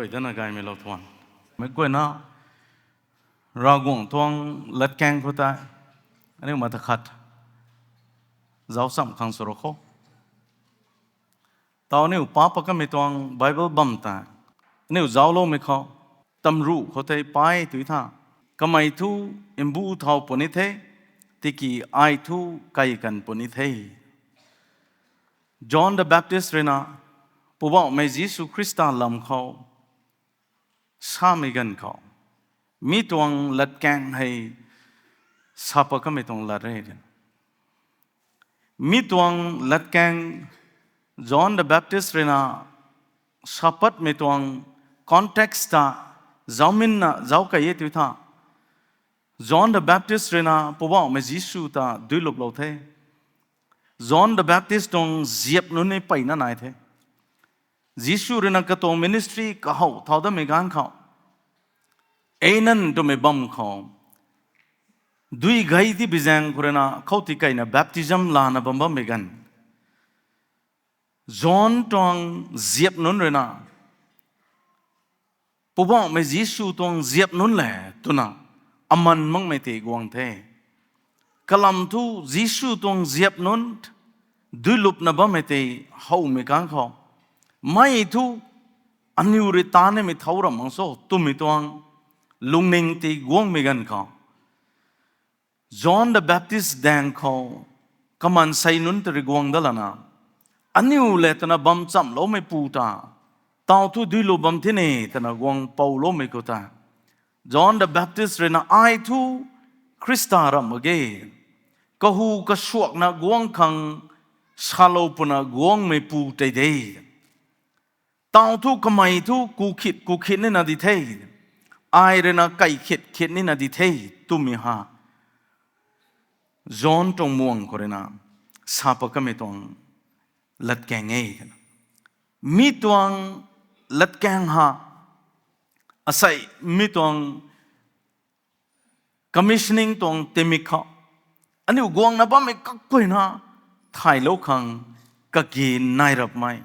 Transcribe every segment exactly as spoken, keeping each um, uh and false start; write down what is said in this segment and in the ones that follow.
Dana gaymei lou thuan. Meic guayna, Ravguangc tuang latkaeng khou tei aniu mata khat zauc cham khang sw ro kho. Tau aniu pa pa kamei tuang Bible bam tei aniu zaucloumei khou, tamruh khou tei pai tui tha, kamei thu mbu thau puni the, tiki ai thu kai kan puni the. John the Baptist rui na Poubauhmei Jisu Khrista lam khou samei ganv khou, mi tuang latkaeng hei sa pat kamei tuang lat re. Mi tuang latkaeng John the Baptist rui na sa patmei tuang context ta zauminna zauc key e tui tha, John the Baptist rui na Poubauhmei Jisu ta duilupclou the. John the Baptist tuang ziap nunc ni mpeyna nai the. Jisu rui na katuang ministry kahouh thau datmei ganv khou, Aenon twmei bam khou dui gei ti bi zaeng khou rui na khou ti keyna baptism lana bam bammei ganv, John tuang ziap nunc rui na Poubauhmei Jisu tuang ziap nunc le twna aman makmei tei guang the. Kalam thu Jisu tuang ziap nunc duilupna bammei tei howmei ganv khou, mei thu aniu rui ta nimei thau ram mang cho twmei tuang lungning tei guangmei ganv khou, John the Baptist daeng khou kamansei nunc ta rui guang dat lana, aniu le twna bam chamloumeipu ta tau thu duilup bam the ne twna guang pouloumei khou ta, John the Baptist rui na ai thu Khrista ramh mak ge, kahu kasuakna guang khang salou puna guangmeipu tei de. Tau thu kamei thu ku khit ku khit nina di the, ai rui na kai khit khit nina di the twmei ha John tuang muang khou rui na sa pat kamei tuang latkaeng e. Mi tuang latkaeng ha, asei mi tuang commissioning tuang timik khou aniu guangna bammei kakuayna thaylou khang kage nai rapmei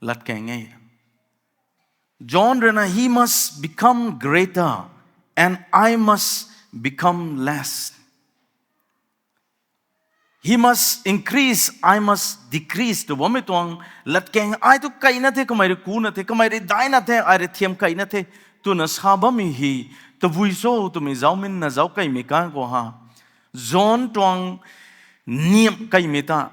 latkaeng e. John rui na, He must become greater and I must become less. He must increase, I must decrease tw bammei tuang latkaeng, ai thu keyna the, kamei rui kuna the, kamei rui daina the, ai rui thiam keyna the twna sa bammei hei tabui cho twmei zauminna zauc keymei kan khou ha, John tuang niamh keymei ta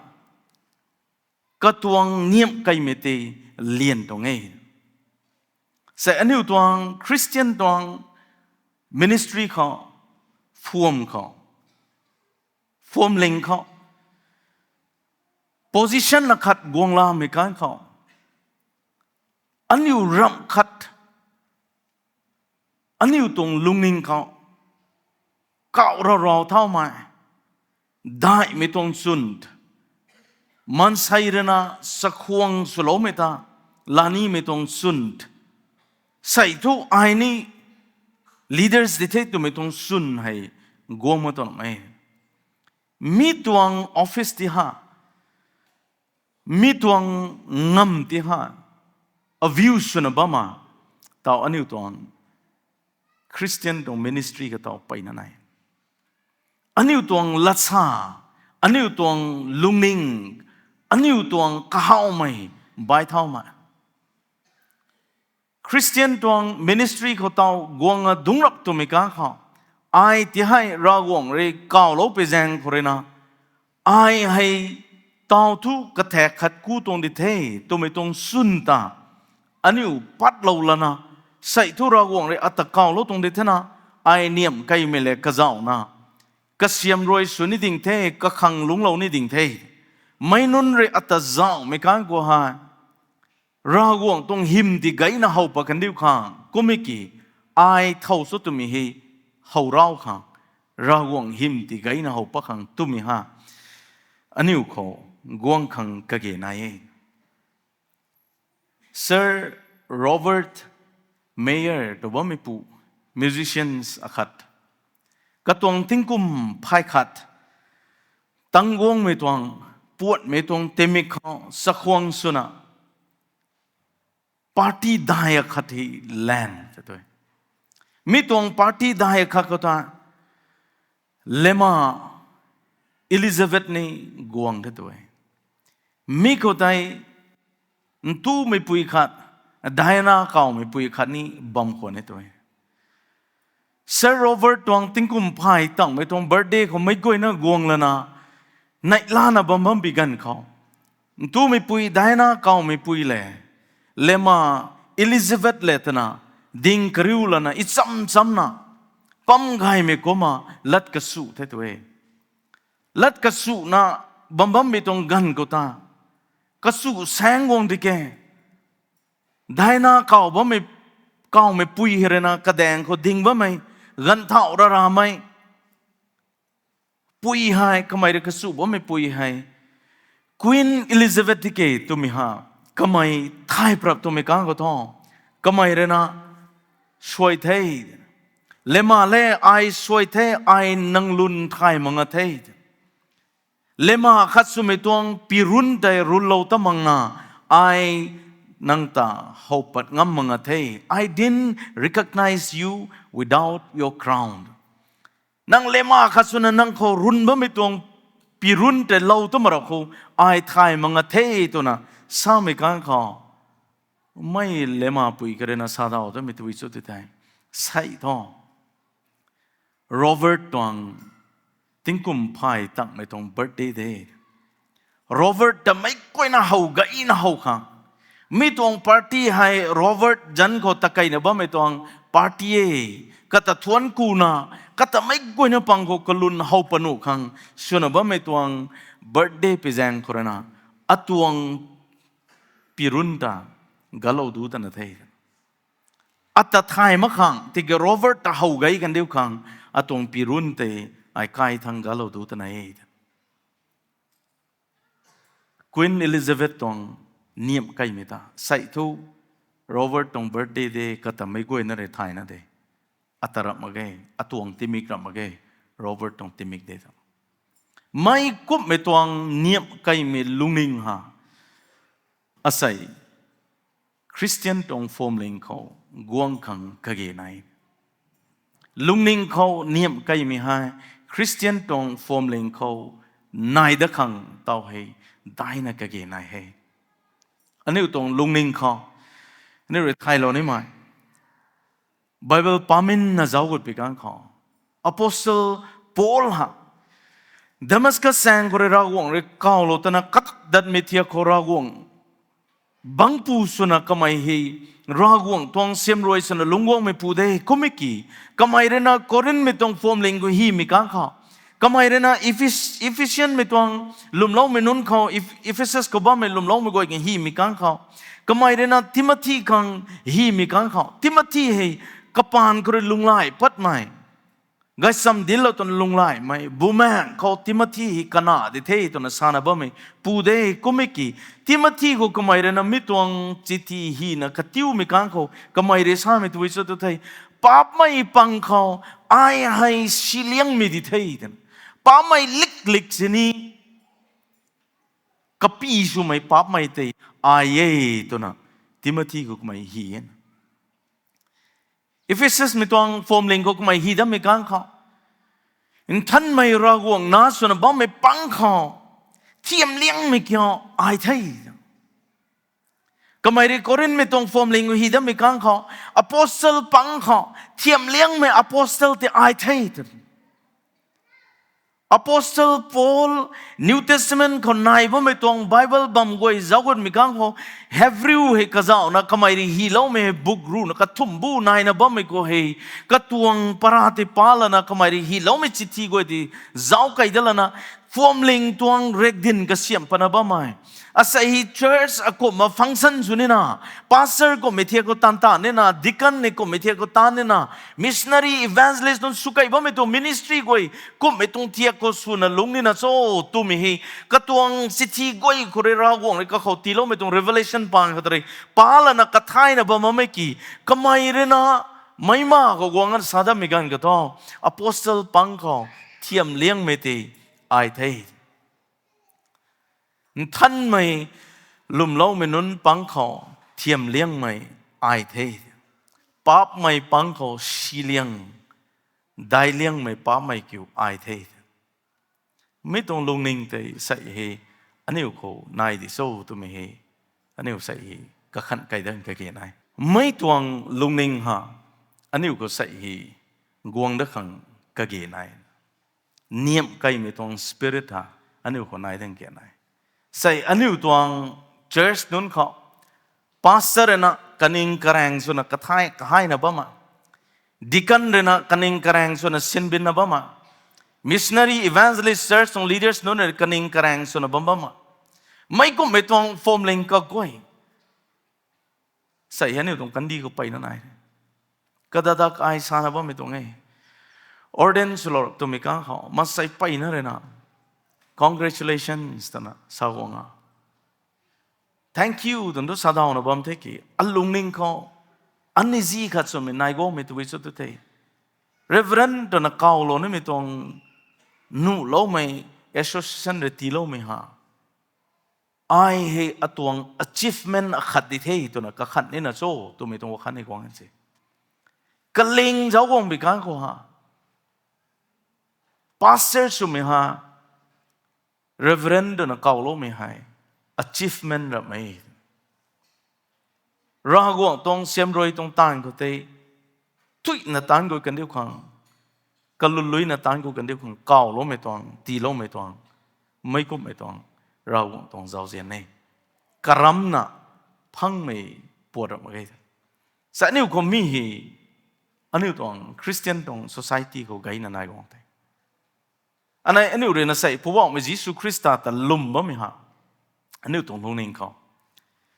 katuang niamh keymei tei lian tuang e. Sei aniu tuang Christian tuang ministry khou, phuam khou, phuamling khou, position na khat guanglamei kan khou, aniu ramh khat, aniu tuang lungning khou kauh rau rau thaumei, daihmei tuang chwn, maansei rui na chakhwang swloumei ta lanimei tuang chwn, sei thu ai ni leaders di the twmei tuang chwn hei guang mak tuang e. Mi tuang office ti ha, mi tuang ngamv ti ha, abuse swna bam a, tau aniu tuang Christian tuang ministry khou tau mpeyna nai. Aniu tuang latsa, aniu tuang lungning, aniu tuang kahawmei bai thaumei, Christian tuang ministry khou tau guang a dungc rap twmei kan khou, ai ti hei Ravguangc rui kawlou pui zaeng khou rui na, ai hei tau thu kathak khat ku tuang di the twmei tuang chwn ta aniu patlou lana, sei thu Ravguangc rui ata kawlou tuang di thena, ai niamh keymei le kazauhna kasiam rui sw ni ding the, kakhang lungclou ni ding the. Meic nunc rui ata zauhmei kan khou hei Ravguangc tuang hym ti gayna how pat kan diu khang kummei ki, ai thow cho twmei hei how rau khang, Ravguangc hym ti gayna how pat khang twmei ha aniu khou guang khang kage nai e. Sir Robert Meyer tw bammeipu, musicians akhat, katuang tingkum phay khat tang guangmei tuang, puatmei tuang timik khou chakhwang swna party dai akhat hei lan the tu e. Mi tuang party dai akhat khou ta, lemma Elizabeth ni guang the tu e. Mi khou tei ntumeipui khat, Diana kawmeipui khat ni bam khwan e tu e. Sir Robert tuang tingkum phay tangmei tuang birthday khou meic guayna guang lana, neihlana bam bam bi ganv khou, ntumeipui Diana kawmeipui le lemma Elizabeth le twna ding kariu lana, icham chamna pam gaymei kumna lat kasu the tu e. Lat kasuna bam bammei tuang ganv khou ta, kasu saeng guang di ke, Diana kaw bammei, kawmeipui hei rui na kadaeng khou ding bammei, ganvthau raramei pui hei, kamei rui kasu bammei pui hei Queen Elizabeth di ke twmei ha, kamei thay prap twmei kang khou thu, kamei rui na suai the. Lemma le, ai suai the, ai nang lun thay mak nga the. Lemma khat swmei tuang pirun tei runlou ta makna, ai nang ta how pat ngam mak nga the. I didn't recognize you without your crown. Nang lemma khat swna nang khou run bammei tuang pirun tei lou ta mak rap khou, ai thay mak nga the twna samei kang khou, mei lemma pui kha rui na sa dau tamei tei cho tw thei, sei thu Robert tuang tingkum phay tangmei tuang birthday de. Robert ta meic guayna how gayna how khang, mi tuang party hei Robert zanc khou takeina bammei tuang party e. Kata thuanc kuna, kata meic guayna pang khou kalun how pat nuh khang swna bammei tuang birthday pi zaeng khou rui na, atuang pirun ta galou du tana the. Ata thay mak khang, tiki Robert ta how gay kandiu khang, atuang pirun tei ai kai thang galou du tana e. Queen Elizabeth tuang niamh kaimei ta sei thu, Robert tuang birthday de kata meic guayna rui thayna de. Ata rap mak ge, atuang timik rap mak ge, Robert tuang timik de ta. Mei kumhmei tuang niamh kaimei lungning ha, asei Christian tuang phuamling khou guang khang kage nai. Lungning khou niamh kaimei hei Christian tuang phuamling khou nai dat khang taw hei daina kage nai he. Aniu tuang lungning khou, aniu rui thaylou nimei Bible paminna zauc gut pi kang khou, Apostle Paul ha Damascus saeng khou rui Ravguangc rui kawlou tana katak datmei thiak khou Ravguangc bangcpu swna kamei hei Ravguangc tuang siamruai swna lungc guangmei pu de. Kummei ki, kamei rui na Corinthmei tuang phuamling khou hymei kang khou, kamei rui na Ephes-, Ephesianmei tuang lwmloumei nunc khou, Eph-, Ephesus khou bammei lwmloumei guay khang hymei kang khou, kamei rui na Timothy khang hymei kang khou, Timothy hei kapaan khou rui lunghlaic patmei, gaychamv dinclou twna lunghlaicmei, bumaengh khou Timothy hei kana di the twna sana bammei pu de. Kummei ki, Timothy khou kamei rui na mi tuang chithi hyna katiumei kang khou kamei rui samei tei cho tw thei, paapcmei pang khou ai hei siliangmei di the twna, paapcmei liklik sini kapy swmei paapcmei tei ai e twna Timothy khou kamei hy e. Ephesusmei tuang phuamling khou kamei hy datmei kang khou, Nthanmei Ravguangc na swna bammei pang khou thiamliangmei kiu ai the. Kamei rui Corinthmei tuang phuamling khou hy datmei kang khou, apostle pang khou thiamliangmei apostle tei ai the twna Apostle Paul New Testament khou nai bammei tuang Bible bam guay zauc gutmei kang khou, Hebrew hei kazauhna kamei rui hyloumei hei book ruhna kathumh bu naina bammei khou hei, katuang para tei pa lana kamei rui hyloumei chithi guay tei zauc kei dat lana, phuamling tuang rekdyn kasiamh patna bammei, asei hei church akumhna function sw nina, pastor kumhmei thiak khou taan ta nina, deacon ni kumhmei thiak khou taan nina, missionary, evangelist nunc sw kei bammei tuang ministry guay kumhmei tuang thiak khou swna lungc nina cho twmei hei, katuang chithi guay khou rui Ravguangc rui kakhou tiiloumei tuang revelation pang khou ta rui pa lana kathayna bam bammei ki, kamei rui na meima khou guang an sa datmei ganv khou thu, apostle pang khou thiamliangmei tei ai the. Nthanmei lwmloumei nunc pang khou thiamliangmei ai the. Paapmei pang khou siliang, dailiangmei paapmei kiu ai the. Mi tuang lungning tei sei hei aniu khou nai di cho twmei hei, aniu sei hei kakhanh kai dat kage nai. Mi tuang lungning ha, aniu khou sei hei guang dat khang kage nai. Niamh kaimei tuang spirit ha, aniu khou nai dat kage nai. Sei aniu tuang church nunc khou, pastor rui na kaning karaeng swna kathai kahaina bam a, deacon rui na kaning karaeng swna sinbinna bam a, missionary, evangelist, church tuang leaders nunc rui kaning karaeng swna bam bam a, meic kumhmei tuang phwamling kaguay sei aniu tuang kandih khou peyna nai. Kadada ai sana bammei tuang e. Ordain swlou twmei kang khou maansei peyna rui na congratulations twna sa guang a, thank you twna tu sa dauna bam the ki, alungning khou anizi khat swmei nai guangmei tabui cho tu the. Reverend twna kawlou nimei tuang nuhloumei, association rui tiiloumei ha, ai hei atuang achievement akhat di the twna kakhanh nina cho twmei tuang wakhan hei guang se. Kaling zauc guang bi kang khou ha, pastor swmei ha, reverend twna kawloumei hei achievement rapmei, Ravguangc tuang siamruai tuang taanv khou tei thuina taanc gui kandiu khang, kalunluina taanc gui kandiu khang kawloumei tuang, tiiloumei tuang, meic kumhmei tuang, Ravguangc tuang zauzian e. Karamna phangmei puat rap mak ge. Sa aniu khou mi hei, aniu tuang Christian tuang society khou gayna nai guang the. Anei aniu rui na sei Poubauhmei Jisu Khrista ta lwm bammei ha, aniu tuang lungning khou,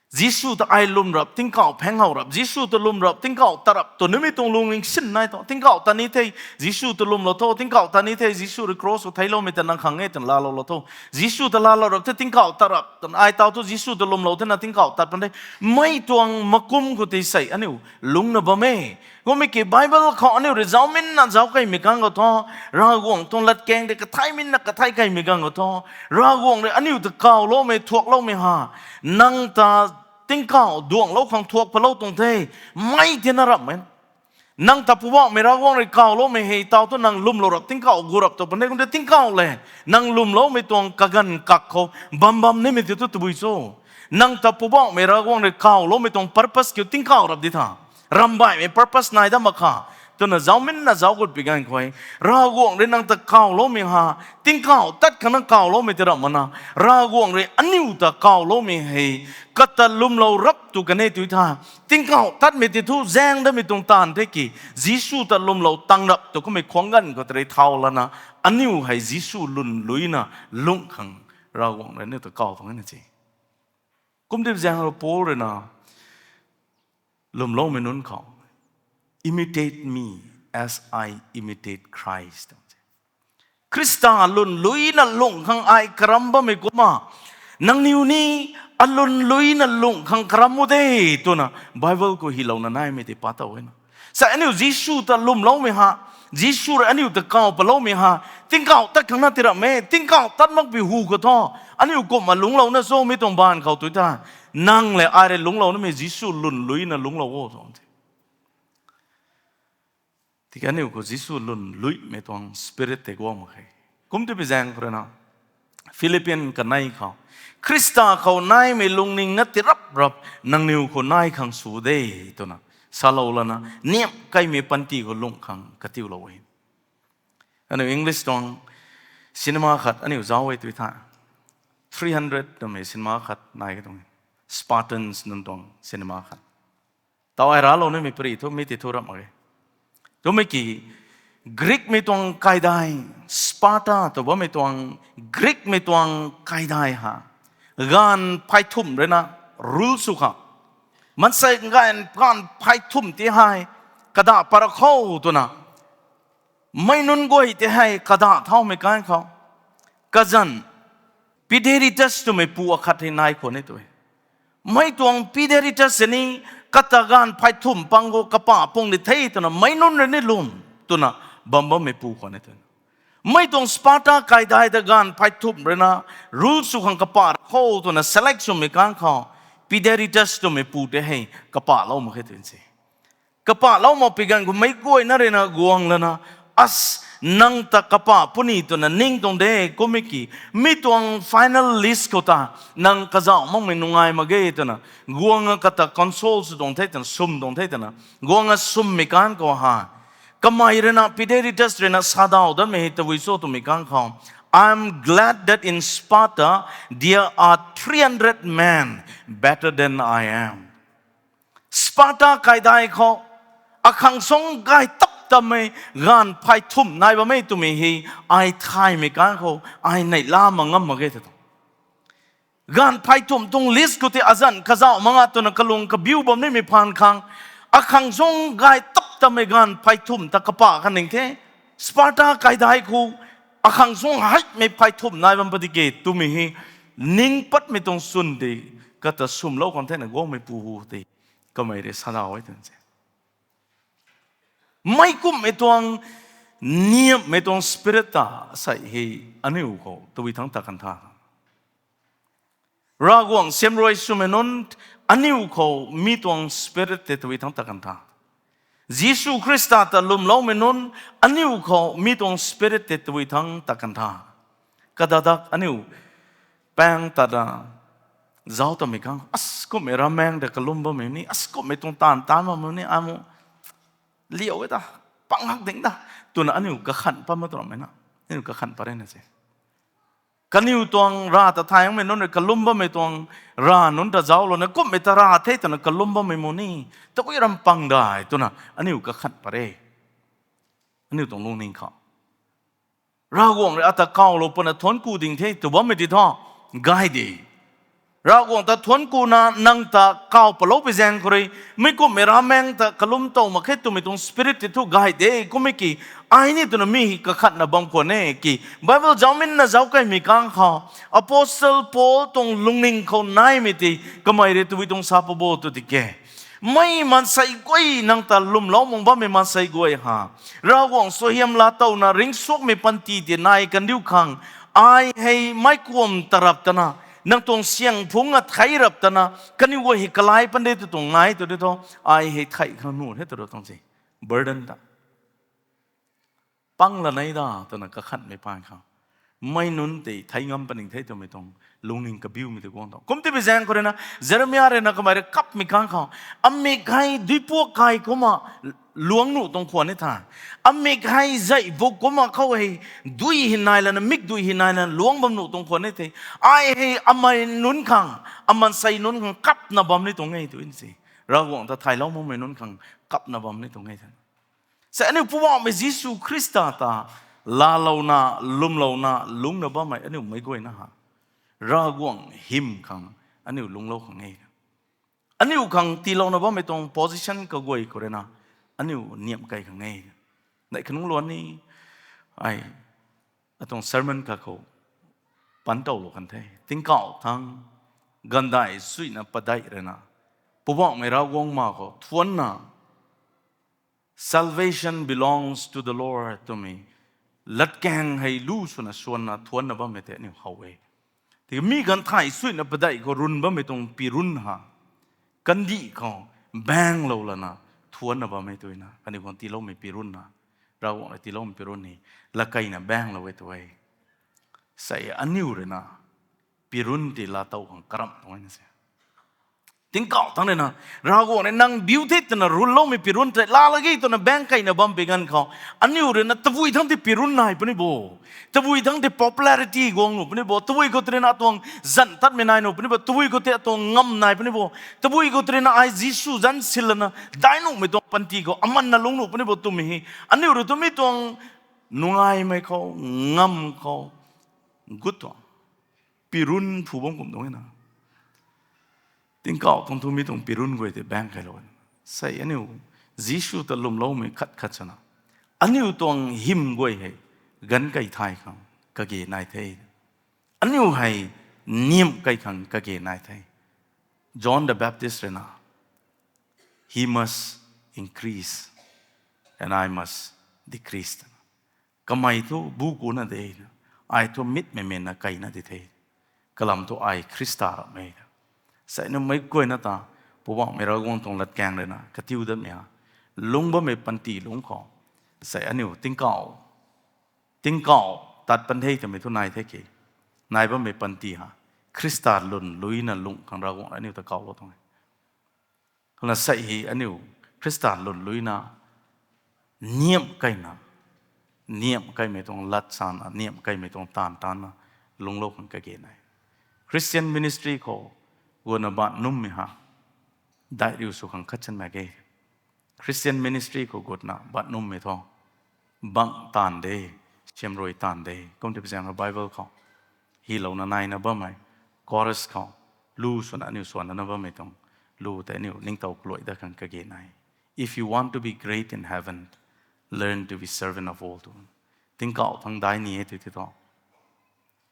Jisu ta ai lwm rap, tingkauh pheng how rap, Jisu ta lwm rap, tingkauh tat rap tw nimei tuang lungning sin nai tho. Tingkauh tat ni the, Jisu ta lwmlou tho, tingkauh tat ni the, Jisu rui cross khou theicloumei ta nang khang e twna laalou lou tho. Jisu ta laalou rap the, tingkauh tat rap twna ai taw thu Jisu ta lwmlou thena tingkauh tat pan the. Mei tuang makum khou tei sei aniu lungcna bam e. Kummei ki Bible khou aniu rui zauminna zauc kaimei kang khou thu, Ravguangc tuang latkaeng tei kathai minna kathai kaimei kang khou thu, Ravguangc rui aniu ta kawloumei, thuakloumei ha, nang ta tingkauh duanglou khang thuak palou tuang the, mei tina rapmei. Nang ta Poubauhmei Ravguangc rui kawloumei hei taw thu nang lwmlou rap, tingkauh gu rap tw pan de kum de tingkauh le. Nang lwmloumei tuang kaganv kak khou bam bam nimei ti thu tabui cho. Nang ta Poubauhmei Ravguangc rui kawloumei tuang purpose kiu tingkauh rap di tha. Rambaihmei purpose nai dat mak kha. Twna zauminna zauc gut pi ganv khou e, Ravguangc rui nang ta kawloumei ha, tingkauh tat khang nang kawloumei ti rap mana, Ravguangc rui aniu ta kawloumei hei, kata lwmlou rap tw kan e tw tha. Tingkauh tatmei ti thu zaeng datmei tuang taanv the ki, Jisu ta lwmlou tang rap tw kummei khuang ganv khou tei thau lana, aniu hei Jisu lwnluina lungh khang Ravguangc rui aniu ta kaw tuang na se. Kumtip zaeng rui Paul rui na, lwmloumei nunc khou, Imitate me as I imitate Christ. Khrista lwnluina lungh khang ai karam bammei kumna, nangniw ni alwnluina lungh khang karam u de, twna Bible khou hylouna naimei tei pa tow e na. Sa aniu Jisu ta lwmloumei ha, Jisu rui aniu ta kaw paloumei ha, tingkauh tat khang na ti rap e, tingkauh tat makpui hu khou thu, aniu kumna lungclouna cho mi tuang baanv khou tw ta, nang le ai rui lungclou namei Jisu lwnluina lungclou o tw the. Tiki aniu khou Jisu lwnluimei tuang spirit tei guang mak khe. Kumtip zaeng khou rui na, Philippian kanei khou, Khrista khou naimei lungning na ti rap rap nangniw khou nai khang sw de, twna salou lana, niamh kaimei panty khou lungh khang katiulou e. Aniu English tuang cinema khat aniu zauc e tw tha, three hundred twmei cinema khat nai ka tuang e. Spartans nunc tuang cinema khat. Taw ai raclou nimei pary thu mi ti thu rap mak e. Twmei ki Greekmei tuang kaidai, Sparta tw bammei tuang, Greekmei tuang kaidai ha, gaanv phey thumh rui na rule sw khang, maansei gaanv phey thumh ti hei kadah pat ra kho twna, mei nunc guay ti hei kadah thaumei kan khou, kazanc Pedaritus twmei pu akhat hei nai khwan e tw e. Mei tuang Pedaritus ni kata gaanv phey thumh pang khou kapa pung di the twna meic nunc rui ni lwm twna bam bammei pu khwan e tw. Mei tuang Sparta kaidai ta gaanv phey thumh rui na rule sw khang kapa ra kho twna select swmei kan khou, Pederitus twmei pu tei hei kapalou mak khe twna se. Kapalou mak pi ganv khou meic guayna rui na guang lana, as, nang ta kapa puni twna ning tuang de, kummei ki, mi tuang final list khou ta, nang kazauh makmei nungai mak ge twna, guang a kata console sw tuang the twna, sum tuang the twna, guang a summei kan khou ha. Kamei rui na, Pederitus rui na sadaw datmei hei tabui cho twmei kan khou, I am glad that in Sparta there are three hundred men better than I am. Sparta kaidai khou, akhang sung gay tap tamei, gaanv phey thumh nai bam e twmei hei, ai thaymei kan khou, ai neihla mak ngam mak ge ta tuang. Gaanv phey thumh tuang list khou tei azanc kazauh mak nga twna kalung kabiu bam nimei phaan khang, akhang sung gay tap tamei gaanv phey thumh ta kapa kan ning the. Sparta kaidai khou, akhang sung heimei phey thumh nai bam padi ke twmei hei, ning patmei tuang swn de, kata sumlou kan thena guangmei pu hu de, kamei rui sadaw e twna se. Meic kumhmei tuang, niamhmei tuang spirit ta sei hei aniu khou tabui thangc ta kan tha. Ravguangc siamruai swmei nunc, aniu khou mi tuang spirit tei tabui thangc ta kan tha. Jisu Khrista ta lwmloumei nunc, aniu khou mi tuang spirit tei tabui thangc ta kan tha. Kadadak aniu paeng ta da zauc tamei kan, as kumhmei ravmaengc ta kalum bammei ni, as kumhmei tuang taanv taanc bammei ni, amu liau e ta, pang hak ding ta, twna aniu kakhan pat mak tuang ramei na, aniu kakhan pat re na se. Kaniw tuang rav ta thay hangmei nunc rui kalum bammei tuang rav nunc ta zauclouna, kumhmei ta rav the twna kalum bammei mu ni, tabui ram pang dai twna aniu kakhan pat re. Aniu tuang lungning khou, Ravguangc rui ata kawlou pwna thuanc ku ding the tw bammei ti thu, gay de. Ravguangc ta thuanc kuna nang ta kaw palou pi zaeng khou rui, mi kumhmei ravmaengc ta kalum tow mak khe twmei tuang spirit ti thu gay de, kummei ki, ai ni twna mi kakhatna bam khwan e ki. Bible zauminna zauc kaimei kang khou, Apostle Paul tuang lungning khou naimei ti, kamei rui tabui tuang sa pa bo tw tike. Mei maansei guay nang ta lwmlou mak bammei maansei guay ha, Ravguangc suaihiam laatowna ringcsuakmei panty ti nai kandiu khang, ai hei meic kuam ta rap tana, nang tuang syang phungc a thei rap tana, kaniw guay hei kalai pan de tw tuang nai tw de thu, ai hei thei khang nuh the tw ra tuang se. Burden ta pang la nei da twna kakhanmei paan khou, mei nunc tei thei ngam paning the twmei tuang lungning kabiumei tei guang tuang. Kumtibi zaeng khou rui na, Jeremia rui na kamei rui kapmei kang khou, amik hei duipuak kai kumna luang nuh tuang khwan e tha. Amik hei zeih buk kumna khou hei dui hei nai lana, mikdui hei nai lana luang bam nuh tuang khwan e the. Ai hei amei nunc khang, amaansei nunc khang kapna bam ni tuang e tw se. Ravguangc ta thaylou makmei nunc khang kapna bam ni tuang e the. Sei aniu Poubauhmei Jisu Khrista ta laalouna, lwmlouna, lungcna bammei aniu meic guayna ha, Ravguangc hym khang aniu lungclou khang e. Aniu khang tiilouna bammei tuang position kaguay khou rui na, aniu niamh kei khang e. Neih khanungc luan ni, ai, atuang sermon khat khou pan towlou kan the. Tingkauh thangc, gandai suina padeih rui na, Poubauhmei Ravguangc ma khou thuancna, Salvation belongs to the Lord twmei latkaeng hei lu swna swanna thuancna bammei tei aniu how e. Tiki mi ganv thay suina padeih khou run bammei tuang pirun ha, kandih khou baenglou lana thuancna bammei twna kaniw khang tiiloumei pirun na, Ravguangc rui tiiloumei pirun ni, lakeina baenglou e tw e. Sei aniu rui na pirun tei laatow khang karamh tuang e na se. Tingkauh thangc rui na, Ravguangc rui nang biu the twna runloumei pirun tei laa lage twna baeng keina bam pi ganv khou, aniu rui na tabui thangc tei pirun nai puni bo, tabui thangc tei popularity guang nuh puni bo, tabui khou tei rui na atuang zanc tatmei nai nuh puni bo, tabui khou tei atuang ngam nai puni bo, tabui khou tei rui na ai Jisu zanc silana dai nuhmei tuang panty khou amanna lungc nuh puni bo twmei hei, aniu rui tu mi tuang nungaimei khou, ngam khou, gut tuang pirun phu bam kum tuang e na. Tingkauh tuang thu mi tuang pirun guay tei baeng keilou e. Sei aniu Jisu ta lwmloumei khat khat swna, aniu tuang hym guay hei ganv kei thay khang kage nai the. Aniu hei niamh kei khang kage nai the. John the Baptist rui na, He must increase, and I must decrease. Kamei thu bu kuna de, ai thu mitmei mena keina di the. Kalam thu ai Khrista ramei. Sei aniu meic guayna ta, Poubauhmei Ravguangc tuang latkaeng rui na katiu datmei ha, lungc bammei panty lungc khou, sei aniu tingkauh, tingkauh tat pan the twmei thu nai the ki, nai bammei panty ha, Khrista lwn luina lungh khang Ravguangc aniu ta kaulou tuang e. Kumna sei hei aniu Khrista lwn luina niamh kaina, niamh kaimei tuang lat sana, niamh kaimei tuang taanv taanna lungclou khang kage nai. Christian ministry khou gutna bat nummei ha, dai riu sw khang khat chanmei ge. Christian ministry khou gutna bat nummei thu bang taanv de, siamruai taanv de, kum tei zaeng Bible khou hylouna naina bammei, chorus khou lu swna aniu swanna bammei tuang lu tei aniu ningtow kaluai dat khang kage nai. If you want to be great in heaven, learn to be servant of all tu. Tingkauh thangc dai ni e tw ti thu,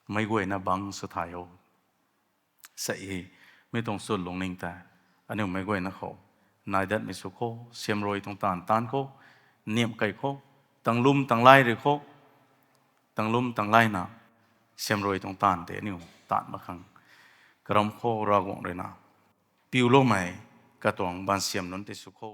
meic guayna bangc sw thay o. Sei hei, mi tuang chwn lungning tei aniu meic guayna khou nai datmei sw kho, siamruai tuang taanv taanv kho, niamh kai kho, tanglum tanglai rui kho, tanglum tanglaina siamruai tuang taanv tei aniu taanv mak khang karam khou Ravguangc rui na piuloumei katuang baansiam nunc tei sw kho.